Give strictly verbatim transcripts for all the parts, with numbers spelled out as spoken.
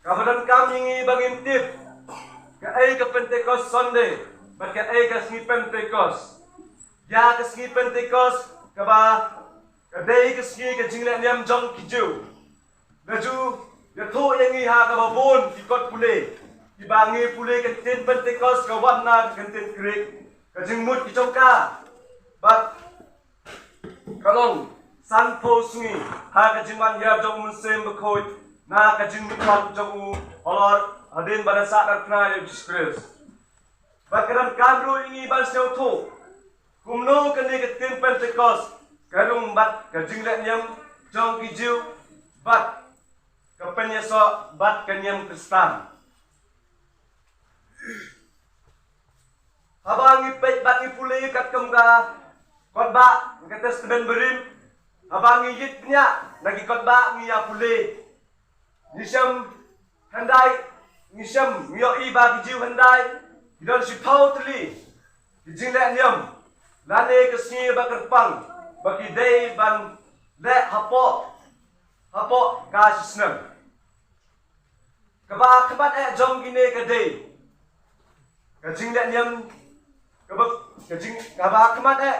Kaba donkam ïa ngi ba ngin tip kaei ka Pentecost Sunday bad kaei ka sngi Pentecost. Ïa ka sngi Pentecost kaba ka dei ka sngi ka jingleh niam jong ki Jiw. Ka ju ïathuh ïa ngi ha kaba bun ki kot pule kiba ngi pule ka ktien Pentecost ka wan na ka ktien Greek, ka jingmut ki jong ka bad ka long sanphew sngi ha ka jingwan hiar jong u Mynsiem Bakhuid na ka jingmut jong u halor hadien ba la sah kyrpang ïa u Jisu Khrist. Bad ka donkam ruh ïa ngi ban sngewthuh kumno kane ka ktien Pentecost ka rung bad ka jingleh niam jong ki Jiw bad ka pynïasoh bad ka niam Khristan. Haba ngi peit bad ngi pule katkum ka kot ba ka Testament Barim, haba ngi ïit bniah na ki kot ba ngi ïa pule, ngi shem hyndai, ngi shem ngi ïohi ba ki Jiw hyndai ki don shiphew tylli ki jingleh niam lane ka sngi ba kyrpang ba ki dei ban leh hapoh hapoh ka shisnem. Kaba khmat eh jong kine ka dei ka jingleh niam kaba ka jing kaba khmat eh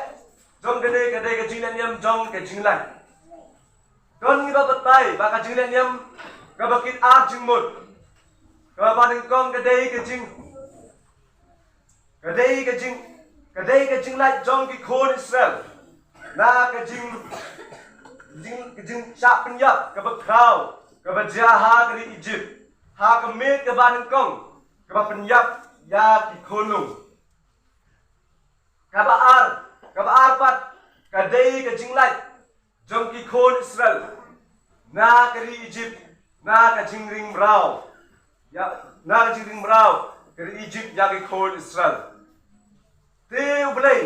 jong kine ka dei ka jingleh niam jong ka jingleh. Don ngi ba batai ba ka jingleh niam kaba kit ar jingmut kaba nyngkong ka dei ka jing ka dei ka jing ka dei ka jingleh jong ki khun Israel na ka jing jing ka jingshah pynïap kaba khraw kaba jia ha ka ri Egypt ha ka miet kaba nyngkong kaba pynïap ïa ki khun lung. Kaba ar kaba ar pat ka dei ka jingleh jong ki khun Israel na ka ri Egypt na ka jingring mraw ïa na ka jingring mraw ka ri Egypt ïa ki khun Israel. Te U Blei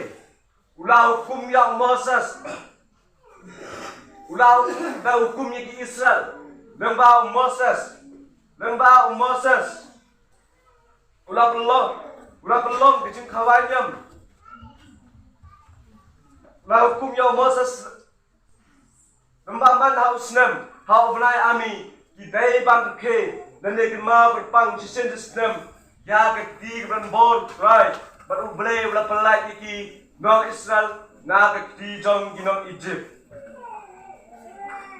u la hukum ïa u Moses, u la hukum da hukum ïa ki Israel. Leng ba u Moses leng ba u Moses u la pynlong u la pynlong ka jingkhawai niam. U la hukum ïa u Moses leng ba man ha u snem ha u bnai ami ki dei ban rkhie lane ki ma pyrpang shisien shisnem ïa ka kti ka ban bor Trai bad U Blei u la pynlait ïa ki nong Israel na ka kti jong ki nong Egypt.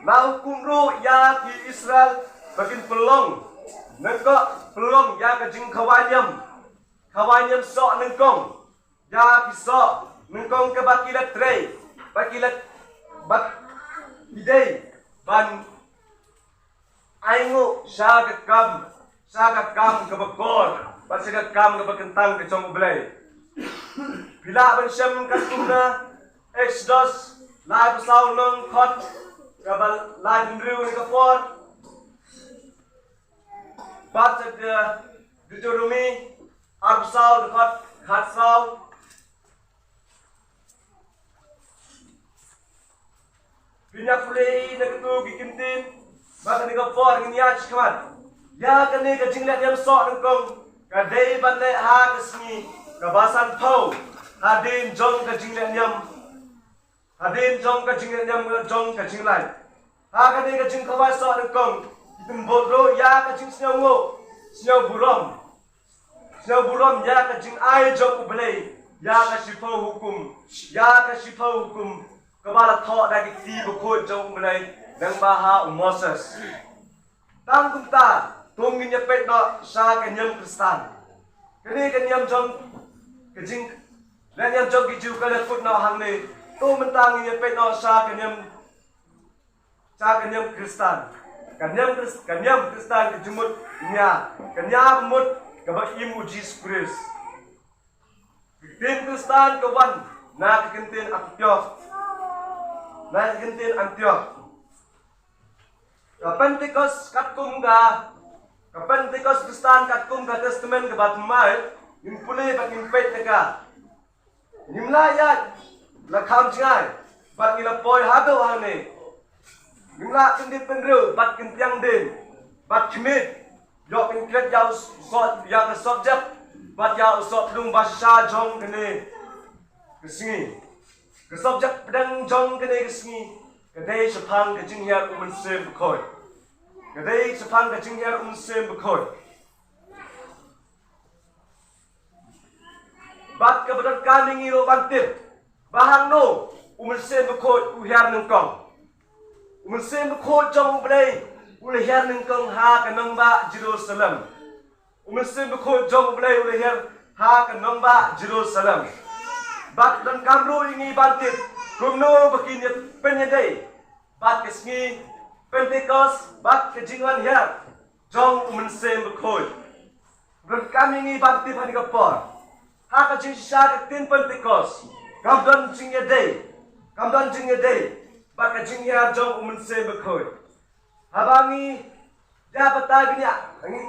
La hukum ruh ïa ki Israel ba kin pynlong nangko pynlong ïa ka jingkhawai niam khawai niam soh nyngkong ïa ki soh nyngkong kaba ki la trei ba ki la ba ki dei ban ai nguh sha ka kam sha ka kam kaba kor bad sha ka kam kaba kyntang ka jong U Blei. Phi lah ban shem katkum na Exodus laiphew saw lynnong khot kaba laiphew hynriew ne ka por. Bad sha ka Deuteronomi arphew saw dkhot khatsaw. Phin ïa pule na kito ki ktien ba kane ka por ngin ïa shikmat ïa kane ka jingleh niam soh nyngkong ka dei ban leh ha ka sngi kaba sanphew hadien jong ka jingleh niam hadien jong ka jingleh niam jong ka jingleh. Ha kane ka jingkhawai soh nyngkong ki pynbud ruh ïa ka jingsngewnguh sngewburom sngewburom ïa ka jingai jong U Blei ïa ka shiphew hukum ïa ka shiphew hukum kaba la thoh da ki kti bakhuid jong U Blei lyngba ha u Moses. Tang kumta to ngin ïa peit noh sha ka niam Khristan. Kane ka niam jong ka jing ka niam jong ki Jiw ka la kut noh hangne. To mynta ngin ïa peit noh sha ka niam sha ka niam Khristan. Ka niam Khris ka niam Khristan ka jingmut nia ka nia mut kaba im u Jisu Khrist. Ka ktien Khristan ka wan na ka ktien Antiok na ka ktien Antiok. Ka Pentecost katkum ka ka Pentecost Khristan katkum ka Testament kaba thymmai ngin pule bad ngin peit na ka. Ngim lah ïaid la kham jngai bad ngi la poi haduh hangne. Ngim lah kyndit bynriew bad kyntiang dien bad khmih. Ïoh kyntret ïa u soh ïa ka soh jep bad ïa u soh pdung ba shisha jong kane ka sngi. Ka soh jep pdeng jong kane ka sngi ka dei shaphang ka jinghiar u Mynsiem Bakhuid. Ka dei shaphang ka jinghiar U Mynsiem Bakhuid. Bad kaba donkam ïa ngi ruh ban tip ba hangno U Mynsiem Bakhuid u hiar nyngkong. U Mynsiem Bakhuid jong U Blei u la hiar nyngkong ha ka nongbah Jerusalem. U Mynsiem Bakhuid jong U Blei u la hiar ha ka nongbah Jerusalem. Bad donkam ruh ïa ngi ban tip kumno ba kin ïa pynïadei bad ka sngi Pentekost bad ka jingwan hiar jong U Mynsiem Bakhuid. Donkam ïa ngi ban tip ha kane ka por, ha ka jingshisha ka ktien Pentekost kam don jingïadei, kam don jingïadei bad ka jinghiar jong U Mynsiem Bakhuid. Haba ngi ïa batai bniah,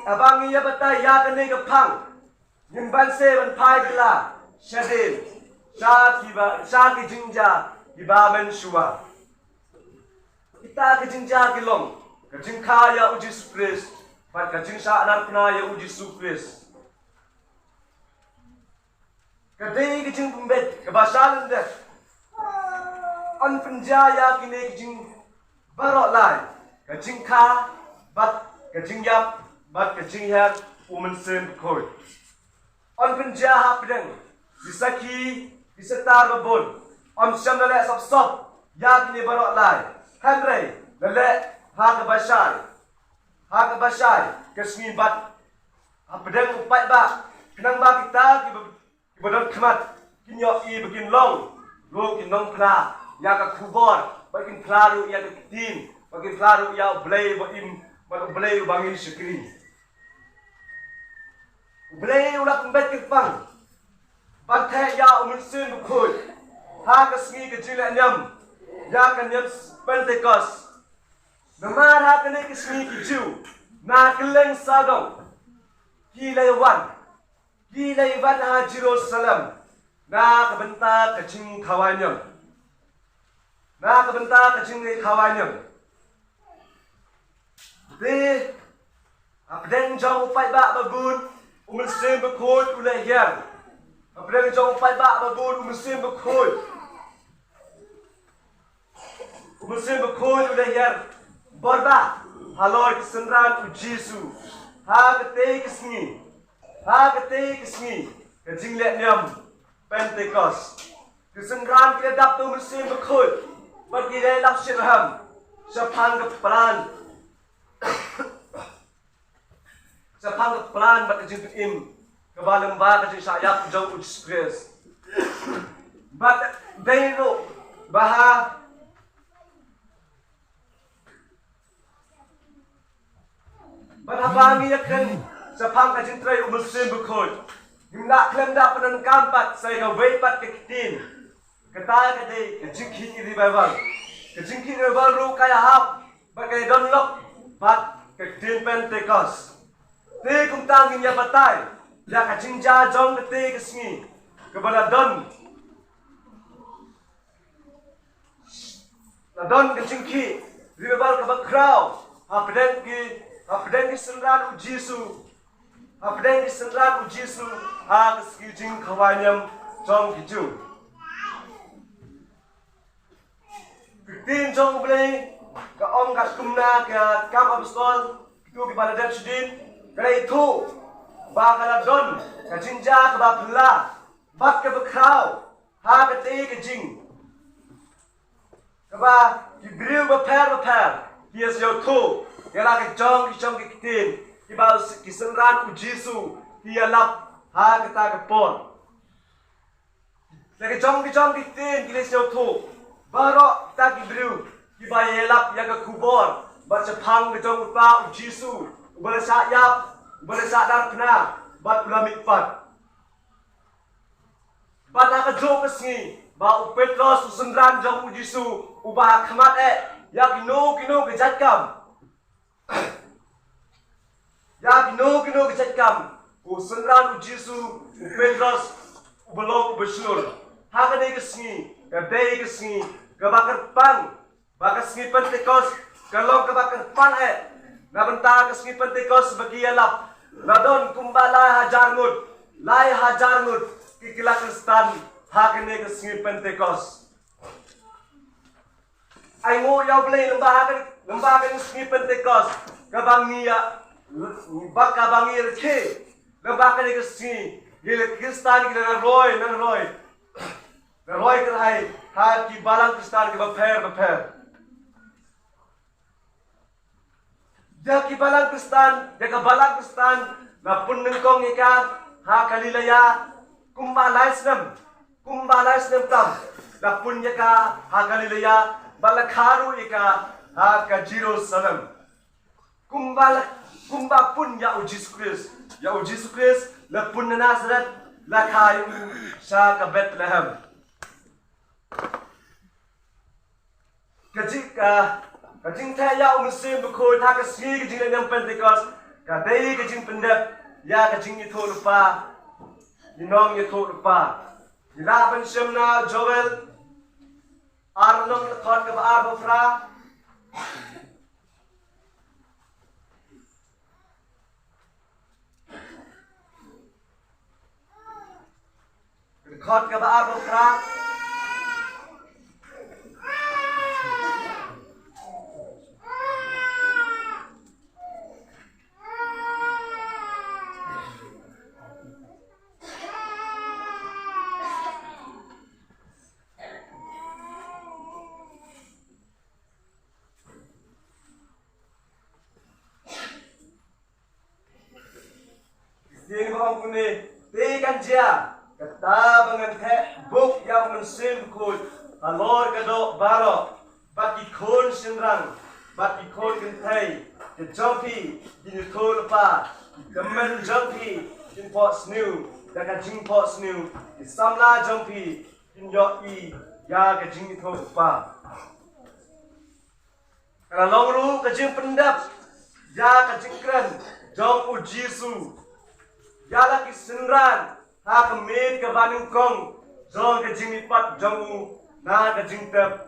haba ngi ïa batai ïa kane ka phang, ngin banse ban phai kylla shadien sha kiba, sha ki jingjia kiba mynshuwa. Kita ki jingjia ki long ka jingkha ïa U Jisu Khrist bad ka jingshah narphna ïa U Jisu Khrist. Ka dei ka jingpynbeit kaba shah lyndet. Yn pynjia ïa kine ki jing baroh lai, ka jingkha bad ka jingïap bad ka jinghiar U Mynsiem Bakhuid. Yn pynjia hapdeng ki sakhi, ki saktar babun. Yn shym la leh sop sop ïa kine baroh lai, hynrei la leh ha kaba shai, ha kaba shai ka sngi bad hapdeng u paidbah, khnang ba kita kiba, kiba don khmat kin ïohi ba kin long ruh ki nongphla ïa ka khubor, ba kin phla ruh ïa ka ktien, ba kin phla ruh ïa U Blei ba im, ba U Blei uba ngi shakri. U Blei u la pynbeit kyrpang ban theh ïa U Mynsiem Bakhuid ha ka sngi ka jingleh niam ïa ka niam Pentekost. Namar ha kane ka sngi ki Jiw na kylleng sawdong ki la wan, ki la wan ha Jerusalem na ka bynta ka jingkhawai niam, na ka bynta ka jingkhawai niam. Te hapdeng jong u paidbah babun U Mynsiem Bakhuid u la hiar. Hapdeng jong u paidbah babun U Mynsiem Bakhuid, U Mynsiem Bakhuid u la hiar bor bha halor ki synran U Jisu ha katei ka sngi, ha katei ka sngi ka jingleh niam Pentekost. Ki synran ki la dap da U Mynsiem Bakhuid bad ki la ïalap shitrhem shaphang ka plan, shaphang ka plan bad ka jingpynim kaba lyngba ka jingshah ïap jong U Jisu Khrist. Bad dei ruh ba ha Bad haba ngi ïa kren shaphang ka jingtrei U Mynsiem Bakhuid, ngim lah khlem da pyndonkam pat sa ïa kawei pat ka ktien. Kata ka dei ka jingkhih revival. Ka jingkhih revival ruh ka ïahap bad ka ïadon lok bad ka ktien Pentekost. Te kumta ngin ïa batai ïa ka jingjia jong katei ka sngi kaba la don, la don ka jingkhih revival kaba khraw hapdeng ki, hapdeng ki synran U Jisu, hapdeng ki synran U Jisu ha ka sngi jingkhawai niam jong ki Jiw. Ka ktien jong U Blei ka ong katkum na ka Kam Apostol, kito kiba la dep shadien, ka la ïathuh ba ka la don ka jingjia kaba phylla bad kaba khraw ha katei ka jing, kaba ki briew bapher bapher ki ïa sngewthuh ïa la ka jong ki jong ki ktien kiba ki synran U Jisu ki ïalap ha kata ka por. La ka jong ki jong ki ktien ki la sngewthuh baroh kita ki briew kiba ïalap ïa ka khubor bad shaphang ka jong uta U Jisu uba la shah ïap, uba la shah narphna bad u la mih pat. Bad ha kajuh ka sngi ba u Petros u synran jong U Jisu uba ha khmat eh ïa kino kino ki jait kam, ïa kino kino ki jait kam, u synran U Jisu, u Petros, uba long uba shlur. Ha kane ka sngi ka dei ka sngi kaba kyrpang, ba ka sngi Pentekost ka long kaba kyrpang eh. Na bynta ka sngi Pentekost ba ki ïalap la don kumba lai hajar ngut, lai hajar ngut ki kylla Khristan ha kane ka sngi Pentekost. Ai nguh ïa U Blei, lyngba ha kane, lyngba ha kane ka sngi Pentekost kaba ngi ïa, ba kaba ngi ïa rkhie. Lem bad kane ka sngi, ngi la Khristan ki la nang roi, nang roi, nang roi kyrhai ha ki balang Khristan kiba pher bapher. Ïa ki balang Khristan, ïa ka balang Khristan la pun nyngkong ïa ka ha Galilea kumba lai snem, kumba lai snem tam la pun ïa ka ha Galilea, bad la kha ruh ïa ka ha ka Jerusalem. Kumba la, kumba pun ïa u Jisu Khrist, ïa u Jisu Khrist la pun na Nazareth, la kha ïa u sha ka Bethlehem. Ka jing, ka, ka jingtheh ïa u Mynsiem Bakhuid ha ka sngi ka jinglehniam Pentekost ka dei ka jingpyndep ïa ka jingïathuhlypa, ïa nongïathuhlypa. Ngi lah ban shem na Joel ar lynnong, dkhot kaba ar bad phra. Dkhot kaba ar bad phra. Ktien ba ong kumne, te kan jia kata ba ngan theh buk ïa u Mynsiem Bakhuid halor ka doh baroh, bad ki khun shynrang bad ki khun kynthei ka jong phi kin ïathuhlypa, ki tymmen jong phi kin phohsniew da ka jingphohsniew, ki samla jong phi kin ïohi ïa ka jingïathuhlypa. Ka la long ruh ka jingpyndep ïa ka jingkren jong u Jisu ïa la ki synran ha ka miet kaba nyngkong jong ka jingmihpat jong u na ka jingtep.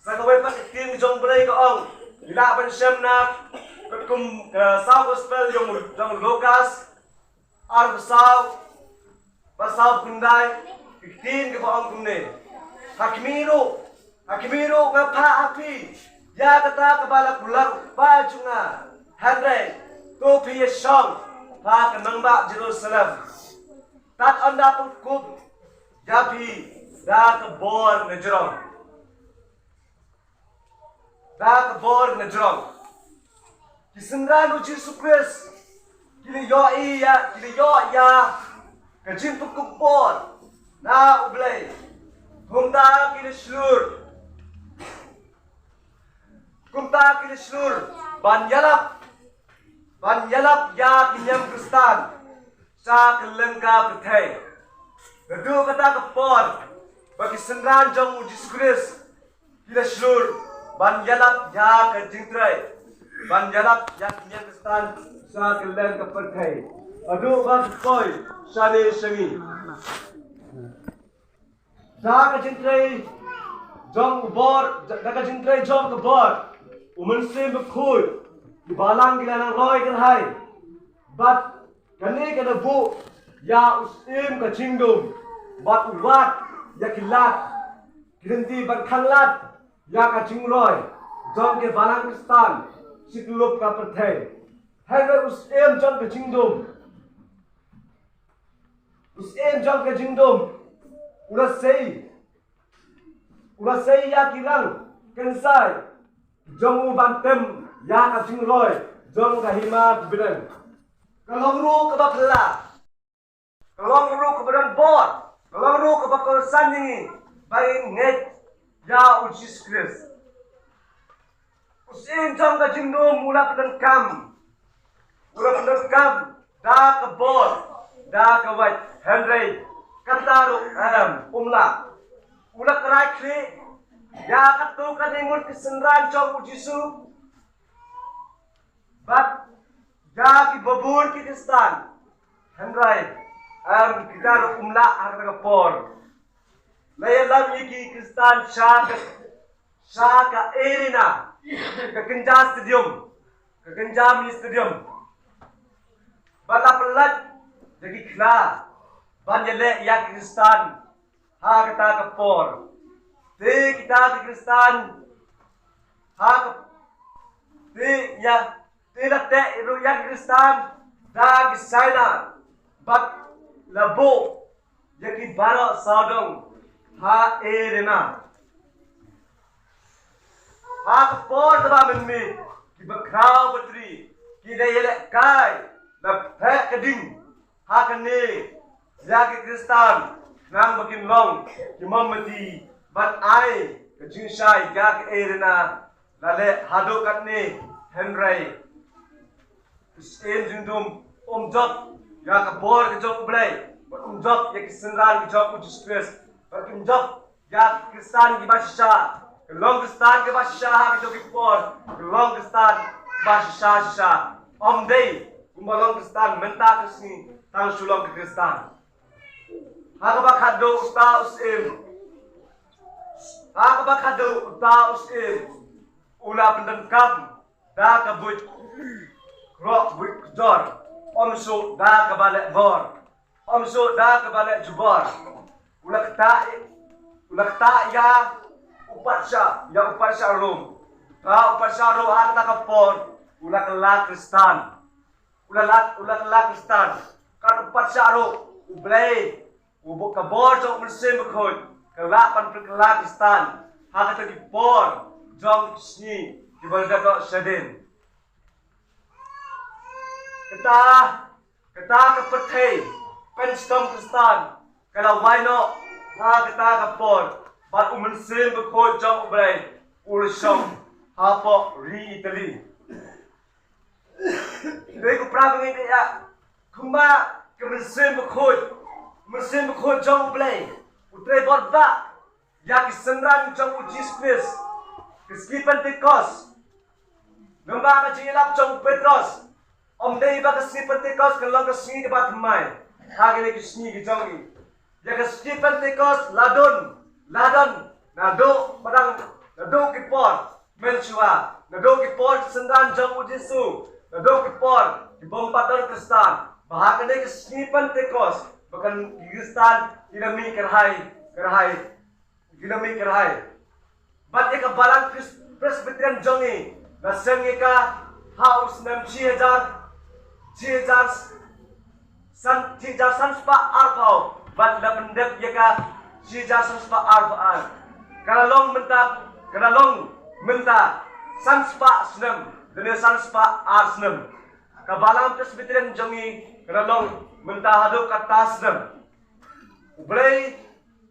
Sa kawei pat ka ktien jong U Blei ka ong, ngi lah ban shem na ka kum, ka saw gospel jong, jong Lukas, ar ba saw, ba saw khyndai, ka ktien kaba ong kumne. Ha khmih ruh, ha khmih ruh nga phah ha phi ïa kata kaba la kular u Kpa jong nga. Hynrei to phi ïa shong ha ka nongbah Jerusalem. Tad ynda pynkup ïa phi da ka bor na jrong. Da ka bor na jrong. Ki synran u Jisu Khrist ki la ïohi ïa, ki la ïoh ïa ka jingpynkup bor na U Blei. Kumta ki la shlur, kumta ki la shlur ban ïalap, ban ïalap ïa ki niam Khristan sha kylleng ka pyrthei. Naduh kata ka por ba ki synran jong u Jisu Khrist ki la shlur ban ïalap ïa ka jingtrei, ban ïalap ïa ki niam Khristan sha kylleng ka pyrthei. Haduh ba ki poi shane sha ngi. Da ka jingtrei jong u bor, da ka jingtrei jong ka bor u Mynsiem Bakhuid, ki balang ki la nang roi kyrhai. Bad kane ka la buh ïa u syiem ka jingdum bad u wad ïa ki lad, ki lynti ban khanglad ïa ka jingroi jong ki balang Khristan shi tyllup ka pyrthei. Hynrei u syiem jong ka jingdum, u syiem jong ka jingdum u la sei, u la sei ïa ki rang kynsai jong u ban tem ïa ka jingroi jong ka hima bneng. Ka long ruh kaba phylla, ka long ruh kaba don bor, ka long ruh kaba kongsan ïa ngi ba ngin ngeit ïa u Jisu Khrist. U syiem jong ka jingdum u la pyndonkam, u la pyndonkam da ka bor, da ka wait, hynrei kata ruh, em, um lah. U la krai khlieh ïa katto katne ngut ki synran jong u Jisu. Bad ïa kiba bun ki Khristan. Hynrei, em, kita ruh um lah ha kata ka por. La ïalam ïa ki Khristan sha ka, sha ka arena, ka kynja stadium, ka kynja mini stadium. Bad la pyllait da ki khla ban ïaleh ïa ki Khristan ha kata ka por. Te kita ki Khristan ha ka, Te ïa, te la teh ruh ïa ki Khristan da ki saina bad la buh ïa ki baroh sawdong ha Erina. Ha ka por kaba mynmiet ki bakhraw batri ki la ïalehkai na pdeng ka ding ha kane ïa ki Khristan, nang ba kin long ki mombati ban ai ka jingshai ïa ka Erina. La leh haduh katne, hynrei ki Syiem jingdum um jop ïa ka bor ka jong U Blei, bad um jop ïa ki synran ka jong U Jisu Khrist, bad um jop ïa ki Khristan kiba shisha. Ka long Khristan kaba shisha ha kito ki por, ka long Khristan kaba shisha shisha. Ym dei kumba long Khristan mynta ka sngi, tang shu long ka Khristan. Ha kaba khatduh uta u Syiem, ha kaba khatduh uta u Syiem u la pyndonkam da ka buit khroh buit kjor, ym shuh da kaba leh bor, ym shuh da kaba leh jubor. U la ktah, u la ktah ïa u patsha, ïa u patsha Rom. Ka u patsha Rom ha kata ka por u la kylla Khristan. U la lak, u la kylla Khristan. Ka u patsha Rom, U Blei, u bok ka bor jong U Mynsiem Bakhuid ka la pynkylla Khristan ha kata ki por jong ki sngi kiba la dep shadien. Kata, kata ka pyrthei pynshitom Khristan ka la wai noh ha kata ka por, bad U Mynsiem Bakhuid jong U Blei u la shong hapoh ri Italy. Dei ku pra bangin ïa kumba ka Mynsiem Bakhuid, Mynsiem Bakhuid jong U Blei u trei bor ba ïa ki synran jong U Jisu Khrist. Ka sngi Pentekost, namar ka jingïalap jong u Petros, ym dei ba ka sngi Pentekost ka long ka sngi kaba thymmai ha kine ki sngi ki jong ngi. Ïa ka sngi Pentekost la don, la don naduh padang, naduh ki por mynshuwa, naduh ki por ki synran jong U Jisu, naduh ki por ki bym pat don Khristan. Ba ha kane ka sngi Pentekost ba ki Khristan ki la mih kyrhai, kyrhai, ki la mih kyrhai. Bad ïa ka Balang Pres-, Presbyterian jong ngi la seng ïa ka ha u snem shi hajar, shi hajar san, shi hajar san spah arphew, bad la pyndep ïa ka shi hajar san spah arphew ar. Ka la long mynta, ka la long mynta san spah snem, lane san spah ar snem. Ka Balang Presbyterian jong ngi ka la long mynta haduh kata snem. U Blei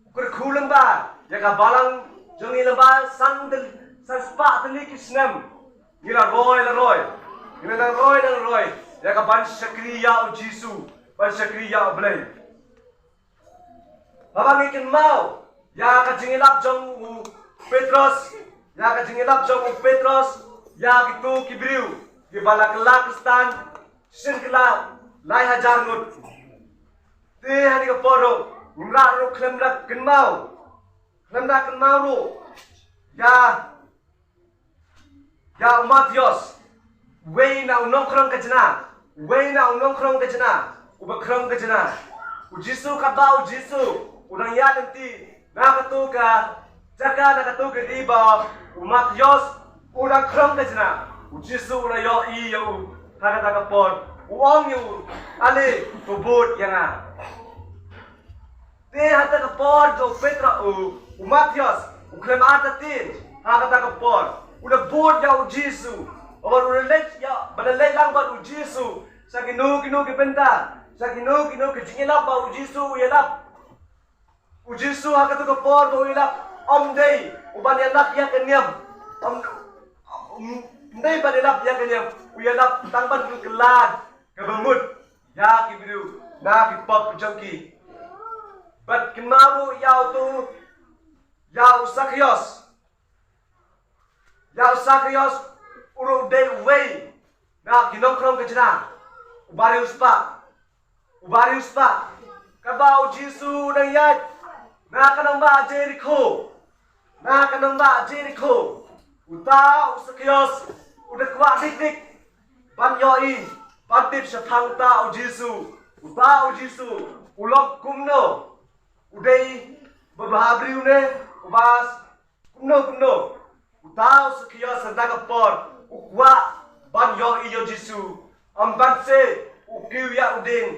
u kyrkhu lyngba ïa ka Balang jong ngi lyngba san tyl-, san spah tylli ki snem. Ngi la roi, la roi, ngi la roi, la roi ïa ka ban shakri ïa U Jisu, ban shakri ïa U Blei. Haba ngi kynmaw ïa ka jingïalap jong u Petros, ïa ka jingïalap jong u Petros ïa kito ki briew kiba la kylla Khristan, shisien ki la lai hajar ngut. Te ha kane ka por ruh ngim lah ruh khlem da kynmaw, khlem da kynmaw ruh ïa, ïa u Mathaios, uwei na u nongkhrong khajna, uwei na u nongkhrong khajna, uba khrong khajna. U Jisu, katba U Jisu u dang ïaid lynti na kato ka jaka, na kato ka ri ba u Mathaios u dang khrong khajna, U Jisu u la ïohi ïa u ha kata ka por. U ong ïa u, ale, to bud ïa nga. Te ha kata ka por jong u Petros, u, u Mathaios u khlem artatien. Ha kata ka por u la bud ïa U Jisu. Bad u la leit ïa, bad u la leit lang bad U Jisu sha kino kino ki bynta, sha kino kino ki jingïalap ba U Jisu u ïalap. U Jisu ha kata ka por ba u ïalap ym dei u ban ïalap ïa ka niam. Ym, ym dei ban ïalap ïa ka niam. U ïalap tang ban kylla kaba mut ïa ki briew na ki pop jong ki. Bad kynmaw ruh ïa uto, ïa u Sakhaios. Ïa u Sakhaios u ruh u dei uwei na ki nongkhrong khajna, uba riewspah. Uba riewspah. Katba U Jisu u dang ïaid na ka nongbah Jerikho, na ka nongbah Jerikho, uta u Sakhaios u da kwah dik dik ban ïohi, ban tip shaphang uta U Jisu. Uta U Jisu u long kumno, u dei ba bhabriew ne uba kumno kumno. Uta u Sakhaios ha kata ka por u kwah ban ïohi ïa u Jisu. Ym ban se u kiew ïa u dieng,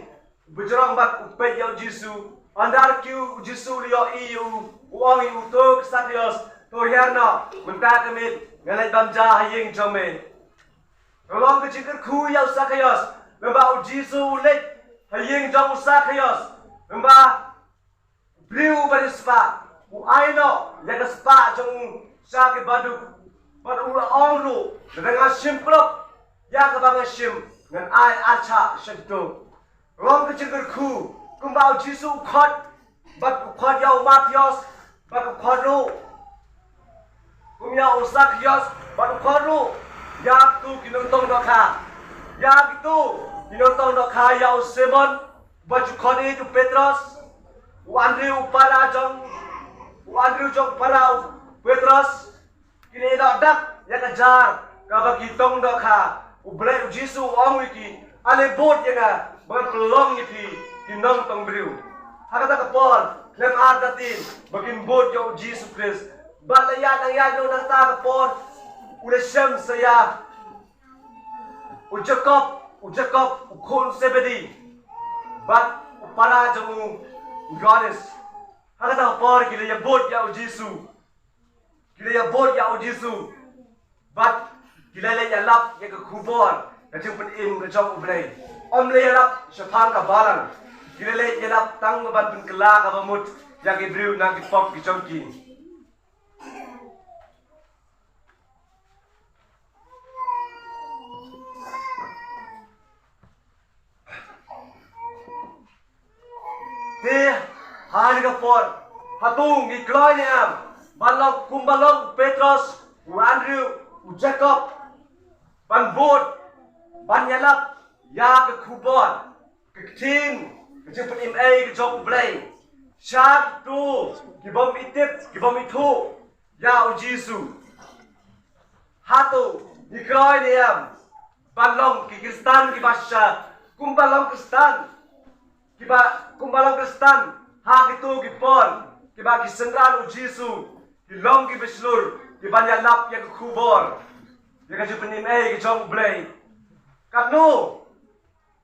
u bajrong bad u peit ïa u Jisu. Ynda u kiew, u Jisu u la ïohi ïa u, u ong ïa u, to Sakhios, to hiar noh, mynta ka miet ngan leit bam ja ha ïing jong me. Ka long ka jingkyrkhu ïa u Sakhios, namar u Jisu u leit ha ïing jong u Sakhios. Namar u briew uba riewspah, u ai noh ïa ka spah jong u sha ki baduk. Bad u la ong ruh, lada nga shim paralok ïa kaba nga shim, ngan ai arshah sha kito. Long ka jingkyrkhu, kumba u Jisu u khot, bad u khot ïa u Mathaios, bad u khot ruh, kum ïa u Sakhios, bad u khot ruh ïa kito ki nongtong dohkha. Ïa kito ki nongtong dohkha, ïa u Simon, bad u khot ïa u Petros, u Andrew u para jong, u Andrew jong para u Petros. Kine ki la dak ïa ka jar kaba ki tong dohkha. U Blei u Jisu u ong ïa ki, ale bud ïa nga ba ngan pynlong ïa phi ki nongtong briew. Ha kata ka por khlem artatien ba kin bud ïa u Jisu Khrist. Bad la ïaid nang ïaid noh na kata ka por, u la shem sa ïa u Jakob, u Jakob u khun Sebedi, bad u para jong u Johannes. Ha kata ka por ki la ïa bud ïa u Jisu. Ki la ïa bud ïa u Jisu. Bad ki la leit ïalap ïa ka khubor ka jingpynim ka jong U Blei. Ym la ïalap shaphang ka balang. Ki la leit ïalap tang ban pynkylla kaba mut ïa ki briew na ki pop ki jong ki. Te ha kane ka por, hato ngi kloi ne em ban long kumba long u Petros, u Andrew, u Jakob, ban bud, ban ïalap ïa ka khubor, ka ktien, ka jingpynim ei ka jong U Blei sha kito ki bym ithuh, ki bym ithuh ïa u Jisu? Hato ngi kloi ne em ban long ki Khristan kiba shisha kumba long Khristan, kiba kumba long Khristan ha kito ki por kiba ki synran u Jisu ki long kiba shlur kiban ïalap ïa ka khubor, ïa ka jingpynim ei ka jong U Blei? Katno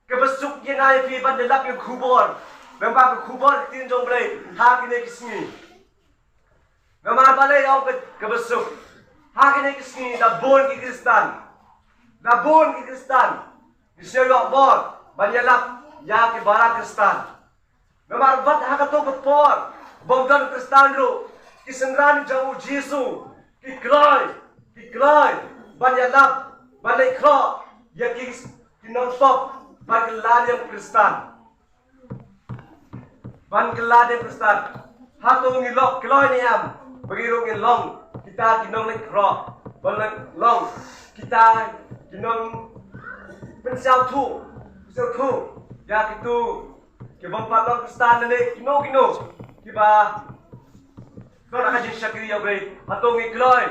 kaba suk ïa nga ïa phi ban ïalap ïa ka khubor, namar ka khubor ka ktien jong U Blei ha kine ki sngi. Namar balei ong ka, kaba suk? Ha kine ki sngi da bun ki Khristan, da bun ki Khristan ki shu ïoh bor ban ïalap ïa ki balang Khristan. Namar wat ha kato ka por bym don Khristan ruh, ki synran jong u Jisu ki kloi, ki kloi ban ïalap, ban leit khroh ïa ki, ki nongpop, ban kylla niam Khristan. Ban kylla niam Khristan. Hato ngi lok kloi ne em ba ngi ruh ngin long kita ki nongleit khroh, ban long kita ki nongpynsngewthuh, pynshngewthuh ïa kito ki bym pat long Khristan ne kino kino kiba don ka jingshakri ïa U Blei? Hato ngi kloi,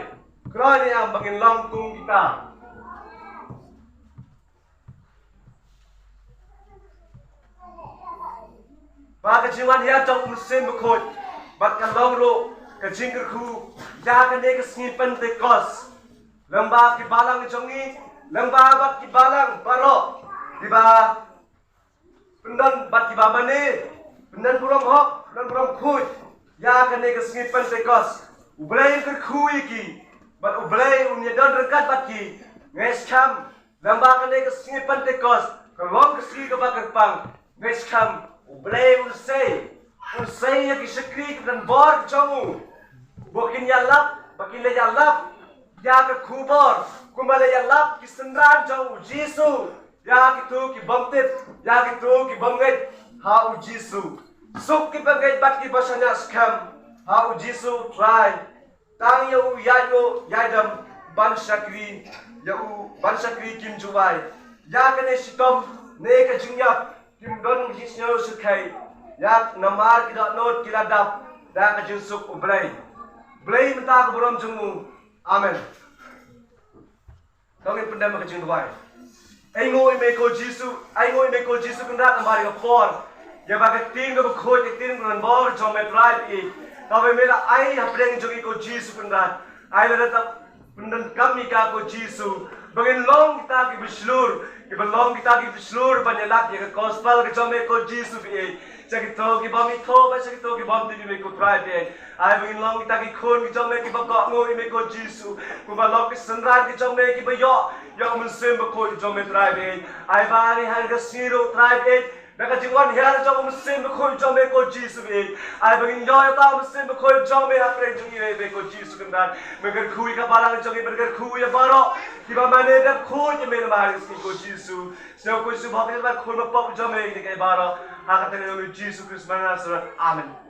kloi ne em ba ngin long kum kita? Ba ka jingwan hiar jong U Mynsiem Bakhuid bad ka long ruh ka jingkyrkhu ïa kane ka sngi Pentekost, lyngba ki balang jong ngi, lyngba bad ki balang baroh kiba pyndon bad kiba mane, pyndon burom hok, pyndon burom khuid ïa kane ka sngi Pentekost. U Blei un kyrkhu ïa ki bad U Blei un ïadon ryngkat bad ki. Nga ngeit skhem, lyngba kane ka sngi Pentekost, ka long ka sngi kaba kyrpang, nga ngeit skhem U Blei un sei, un sei ïa ki shakri kiba don bor jong u, ba kin ïalap, ba kin leit ïalap ïa ka khubor kumba la ïalap ki synran jong u Jisu ïa kito ki bym tip, ïa kito ki bym ngeit ha u Jisu. Suk kiba ngeit bad kiba shaniah skhem ha u Jisu Trai. Tang ïa u ïaid nguh ïaid dem ban shakri ïa u, ban shakri kim ju wai. Ïa kane shitom ne ka jingïap kim don ka jingsngew shyrkhei, ïa namar ki dohnud ki la dap da ka jingsuk U Blei. Blei mynta ka burom jong u. Amen. To ngin pyndem ka jingduwai. Ainguh ïa me ko Jisu, ainguh ïa me ko Jisu Kynrad namar ïa ka por, ïa ba ka ktien kaba khuid, ka ktien kaba don bor jong me Trai ba ïeit, kaba me la ai hapdeng jong ngi ko Jisu Kynrad. Ai lada ta pyndonkam ïa ka ko Jisu, Ba ngin long kita kiba shlur, kiba long kita kiba shlur ban ïalap ïa ka gospel ka jong me ko Jisu baieit. Sha kito ki bym ithuh bad sha kito ki bym tip ïa me ko Trai baieit. Ai ba ngin long kita ki khun ki jong me kiba kohnguh ïa me ko Jisu. Kumba long ki synran ki jong me kiba ïoh ïa ka mynsiem bakhuid jong me Trai baieit. Ai ba ngi ha ka sngi ruh Trai baieit, na ka jingwan hiar jong ka mynsiem bakhuid jong me ko Jisu baieit. Ai ba ngin ïoh ïa ka mynsiem bakhuid jong me hapdeng jong ngi ko Jisu kynran. Me kyrkhu ïa ka balang jong ngi, me kyrkhu ïa baroh kiba mane dep khuid ïa me namar ka sngi ko Jisu. Sngewbha ko Jisu ba hok ïa ka khun ba pop jong me ïa ka baroh. Ha ka kyrteng jong me Jisu Khrist ba Nasaret. Amen.